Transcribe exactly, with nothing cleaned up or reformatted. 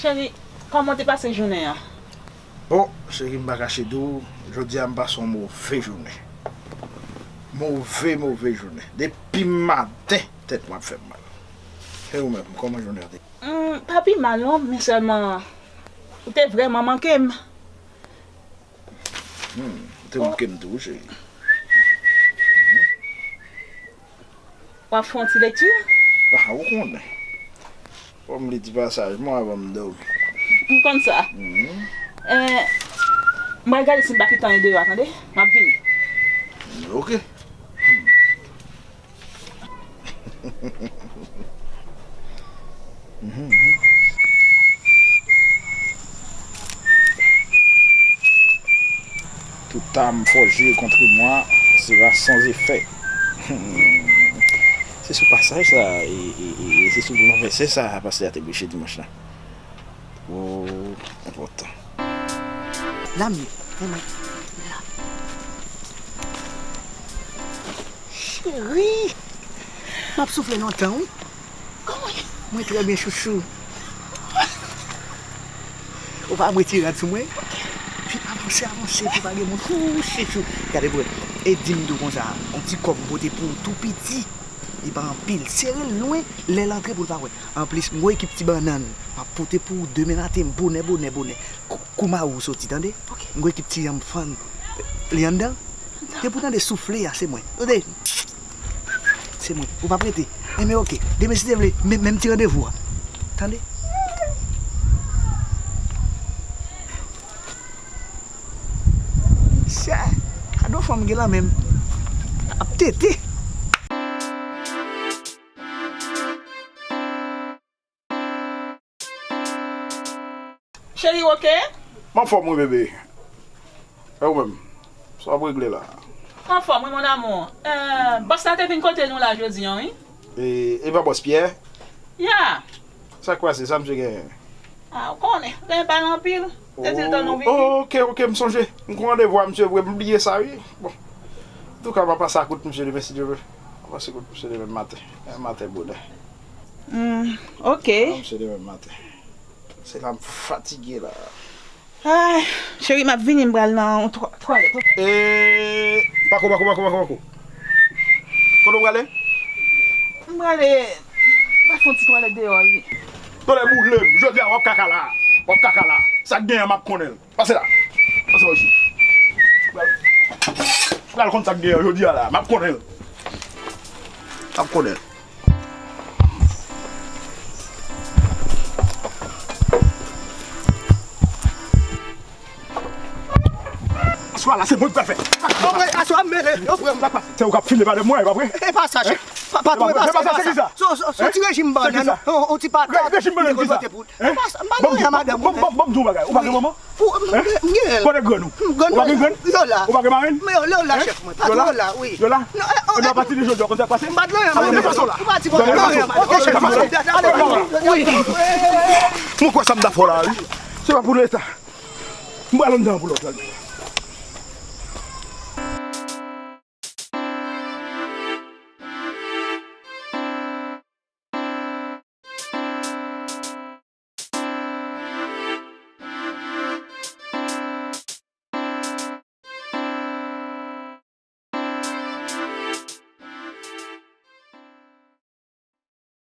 Cheri, kòman w te pase jounen an? Bon, cheri, m pa kache di w, jodi a m pase yon move jounen. Move, move jounen. Depi maten, tèt mwen ap fè m mal. E ou menm, kòman jounen an te? Hmm, pa pi mal non, men sèlman ou te vrèman manke m. Hmm, ou te manke m tou, cheri. W ap fè yon ti lekti? Ah, ou konnen. Fò m li ti pasaj mwen avan m dòmi. M konn sa. Mhm. Eh, m pral gade si m pa kite anyen deyò a, tande? M ap vini. Ok. Mhm, mhm. Toute arme forgée contre moi sera sans effet. Se sou pasaj sa, e, e, e, e se sou lanvèsè sa, pastè a te preche dimanch la. O, enpòtan. Lami, renmen. Cheri, m ap soufle lontan, wi. Kòman ye? Mwen trè byen, chouchou. Ou pa retire rad sou mwen? Vin avanse, avanse, pou pa gen moun. Ou, chouchou. Gade, bro, e di m tou konsa, yon ti kòb m pote pou ou tou piti. Li pa anpil. Sere l lwen, lè l antre pou l pa wè. Anplis, m gon ekip ti bannann. M ap pote pou ou demen maten, bonè, bonè, bonè. Kou, kou mari w soti, tande? Ok. M gon ekip ti yanm fann. Li anndan? Depi w tande soufle a, se mwen. Tande? Se mwen. Ou p ap rete. Enben, ok. Demen, si Dye vle, men, menm ti randevou a. Tande? Chè, gade yon fanm gen la menm. Ap tete. Cheri, w oke? M anfòm wi, bebe. E ou menm? Sa w ap regle la? M anfòm wi, mon amour. Eh, bòs la te vin kote nou la jodi a, wi. E, e pa bòs Pyè? Ya. Sa k pase? Sa misye genyen? Ah, ou konnen, genyen pale anpil. Te di l tann nou vini. Oh, ok, ok, m sonje. M gon randevou a misye vre, m bliye sa, wi. Bon. Antouka, m a pase a kote misye demen, si Dye vle. M a pase kote misye demen maten. Demen maten bonè. Hmm, ok. M a pase demen maten. Se la m fatige la. Ay, cheri, m ap vini, m pral nan yon twa-, twalèt. E, pako, pako, pako, pako, pako. Kote w prale? M prale, m pral fè yon ti twalèt deyò, wi. Tande boule m, jodi a w ap kaka la. W ap kaka la. Sa k genyen an, m ap konnen l. Pase la. Pase pa isit. Pral, pral konn sa k genyen jodi a la. M ap konnen l. M ap konnen l. Aswè la, se mwen ki pral fè. Aswè m mele, yo pran m. Se ou k ap file pa de mwen, e pa vre? E pa sa, chèf. Pa, pa, e pa sa, se ki sa? Se yon ti rejim bannann, yon ti patat. Rejim bannann ki sa? Hein? Ban m di w yon bagay, ou pa gen manman? Ou pa gen manman? Hein? Kote grann ou? Ou pa gen grann? Yo la. Ou pa gen marenn? Yo la, chèf mwen. Patwon la, wi. Yo la? Ebyen, apati de jodi a, konn sa k pase? M pa t nan yon marenn. Ou pati konn sa k pase? Mwen kwè sa m ta fè w la, wi. Se pa pou leta. M pral anndan pou lòt la.